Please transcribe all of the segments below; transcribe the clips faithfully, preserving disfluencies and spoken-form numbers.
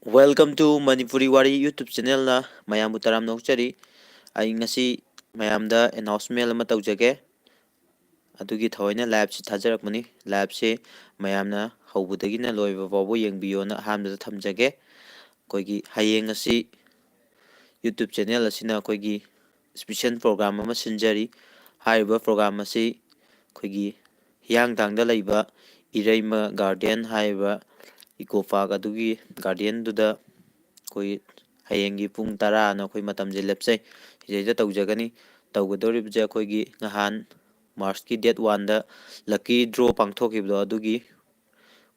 Welcome to Manipuri Wari YouTube channelꯅ ꯃꯌꯥꯝꯕꯨ ꯇꯔꯥꯝꯅ ꯑꯣꯛꯆꯔꯤ꯫ ꯑꯩ ꯉꯁꯤ ꯃꯌꯥꯝꯗ announcement ꯑꯃ ꯇꯧꯖꯒꯦ꯫ ꯑꯗꯨꯒꯤ ꯊꯑꯣꯏꯅ liveꯁꯤ ꯊꯥꯖꯔꯛꯄꯅꯤ꯫ Liveꯁꯤ ꯃꯌꯥꯝꯅ ꯍꯧꯕꯗꯒꯤꯅ ꯂꯣꯏꯕ ꯐꯥꯎꯕ ꯌꯦꯡꯕꯤꯌꯣꯅ ꯑꯍꯥꯟꯕꯗ ꯊꯝꯖꯒꯦ꯫ ꯑꯩꯈꯣꯏꯒꯤ ꯍꯌꯦꯡ ꯑꯁꯤ YouTube channel ꯑꯁꯤꯅ ꯑꯩꯈꯣꯏꯒꯤ special program ꯑꯃ ꯁꯤꯟꯖꯔꯤ꯫ ꯍꯥꯏꯔꯤꯕ program ꯑꯁꯤ ꯑꯩꯈꯣꯏꯒꯤ ꯍꯤꯌꯥꯡꯊꯥꯡꯗ ꯂꯩꯕ ꯏꯔꯩꯃ garden ꯍꯥꯏꯔꯤꯕ eco park ꯑꯗꯨꯒꯤ gardenꯗꯨꯗ ꯑꯩꯈꯣꯏ ꯍꯌꯦꯡꯒꯤ ꯄꯨꯡ ꯇꯔꯥꯅ ꯑꯩꯈꯣꯏ ꯃꯇꯝꯁꯦ ꯂꯦꯞꯆꯩ꯫ ꯁꯤꯗꯩꯗ ꯇꯧꯖꯒꯅꯤ꯫ ꯇꯧꯒꯗꯧꯔꯤꯕꯁꯦ ꯑꯩꯈꯣꯏꯒꯤ ꯅꯍꯥꯟ Marchꯀꯤ date oneꯗ lucky draw ꯄꯥꯡꯊꯣꯛꯈꯤꯕꯗꯣ, ꯑꯗꯨꯒꯤ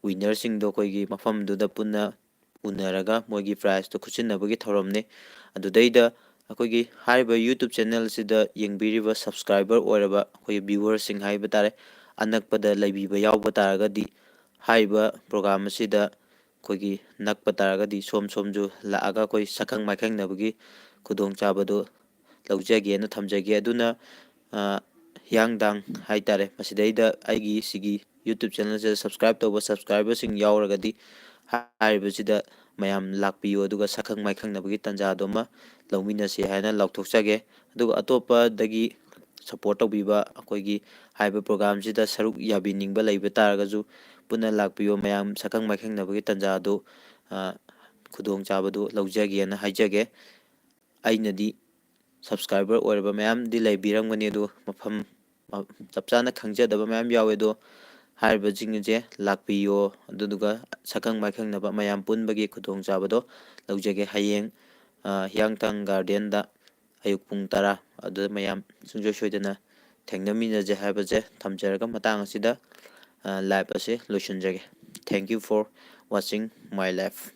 winnerꯁꯤꯡꯗꯣ ꯑꯩꯈꯣꯏꯒꯤ ꯃꯐꯝꯗꯨꯗ ꯄꯨꯟꯅ ꯎꯅꯔꯒ ꯃꯣꯏꯒꯤ prizeꯇꯣ ꯈꯨꯠꯁꯤꯟꯅꯕꯒꯤ ꯊꯧꯔꯝꯅꯤ꯫ ꯑꯗꯨꯗꯩꯗ ꯑꯩꯈꯣꯏꯒꯤ ꯍꯥꯏꯔꯤꯕ YouTube channel ꯑꯁꯤꯗ ꯌꯦꯡꯕꯤꯔꯤꯕ subscriber ꯑꯣꯏꯔꯕ ꯑꯩꯈꯣꯏꯒꯤ viewerꯁꯤꯡ ꯍꯥꯏꯕ ꯇꯥꯔꯦ, ꯑꯅꯛꯄꯗ ꯂꯩꯕꯤꯕ ꯌꯥꯎꯕ ꯇꯥꯔꯒꯗꯤ ꯍꯥꯏꯔꯤꯕ program ꯑꯁꯤꯗ ꯑꯩꯈꯣꯏꯒꯤ ꯅꯛꯄ ꯇꯥꯔꯒꯗꯤ ꯁꯣꯝ ꯁꯣꯝꯁꯨ ꯂꯥꯛꯑꯒ ꯑꯩꯈꯣꯏ ꯁꯛꯈꯪ ꯃꯥꯏꯈꯪꯅꯕꯒꯤ ꯈꯨꯗꯣꯡꯆꯥꯕꯗꯨ ꯂꯧꯖꯒꯦꯅ ꯊꯝꯖꯒꯦ꯫ ꯑꯗꯨꯅ, ꯑ, ꯍꯤꯌꯥꯡꯊꯥꯡ ꯍꯥꯏ ꯇꯥꯔꯦ, ꯃꯁꯤꯗꯩꯗ ꯑꯩꯒꯤ ꯁꯤꯒꯤ YouTube channel ꯑꯁꯤꯗ subscribe ꯇꯧꯕ subscriberꯁꯤꯡ ꯌꯥꯎꯔꯒꯗꯤ ꯍꯥꯏꯔꯤꯕꯁꯤꯗ ꯃꯌꯥꯝ ꯂꯥꯛꯄꯤꯌꯨ, ꯑꯗꯨꯒ ꯁꯛꯈꯪ ꯃꯥꯏꯈꯪꯅꯕꯒꯤ ꯇꯥꯟꯖꯥꯗꯨꯃ ꯂꯧꯃꯤꯟꯅꯁꯤ ꯍꯥꯏꯅ ꯂꯥꯎꯊꯣꯛꯆꯒꯦ꯫ ꯑꯗꯨꯒ ꯑꯇꯣꯞꯄꯗꯒꯤ support ꯇꯧꯕꯤꯕ, ꯑꯩꯈꯣꯏꯒꯤ ꯍꯥꯏꯔꯤꯕ programꯁꯤꯗ ꯁꯔꯨꯛ ꯌꯥꯕꯤꯅꯤꯡꯕ ꯂꯩꯕ ꯇꯥꯔꯒꯁꯨ ꯄꯨꯟꯅ ꯂꯥꯛꯄꯤꯌꯨ, ꯃꯌꯥꯝ ꯁꯛꯈꯪ ꯃꯥꯏꯈꯪꯅꯕꯒꯤ ꯇꯥꯟꯖꯥ ꯑꯗꯨ, ꯑ, ꯈꯨꯗꯣꯡꯆꯥꯕꯗꯨ ꯂꯧꯖꯒꯦꯅ ꯍꯥꯏꯖꯒꯦ꯫ ꯑꯩꯅꯗꯤ subscriber ꯑꯣꯏꯔꯕ ꯃꯌꯥꯝꯗꯤ ꯂꯩꯕꯤꯔꯝꯒꯅꯤ, ꯑꯗꯨ ꯃꯐꯝ, ꯃ-, ꯆꯞ ꯆꯥꯅ ꯈꯪꯖꯗꯕ ꯃꯌꯥꯝ ꯌꯥꯎꯋꯦ꯫ ꯑꯗꯣ ꯍꯥꯏꯔꯤꯕꯁꯤꯡ ꯑꯁꯦ ꯂꯥꯛꯄꯤꯌꯣ, ꯑꯗꯨꯗꯨꯒ ꯁꯛꯈꯪ ꯃꯥꯏꯈꯪꯅꯕ ꯃꯌꯥꯝ ꯄꯨꯟꯕꯒꯤ ꯈꯨꯗꯣꯡꯆꯥꯕꯗꯣ ꯂꯧꯖꯒꯦ꯫ ꯍꯌꯦꯡ, ꯑ, ꯍꯤꯌꯥꯡꯊꯥꯡ gardenꯗ ꯑꯌꯨꯛ ꯄꯨꯡ ꯇꯔꯥ ꯑꯗꯨꯗ ꯃꯌꯥꯝ ꯁꯨꯡꯁꯣꯏ ꯁꯣꯏꯗꯅ ꯊꯦꯡꯅꯃꯤꯟꯅꯁꯦ ꯍꯥꯏꯕꯁꯦ ꯊꯝꯖꯔꯒ ꯃꯇꯥꯡ ꯑꯁꯤꯗ, ꯑ, live ꯑꯁꯤ ꯂꯣꯏꯁꯤꯟꯖꯒꯦ꯫ Thank you for watching my live.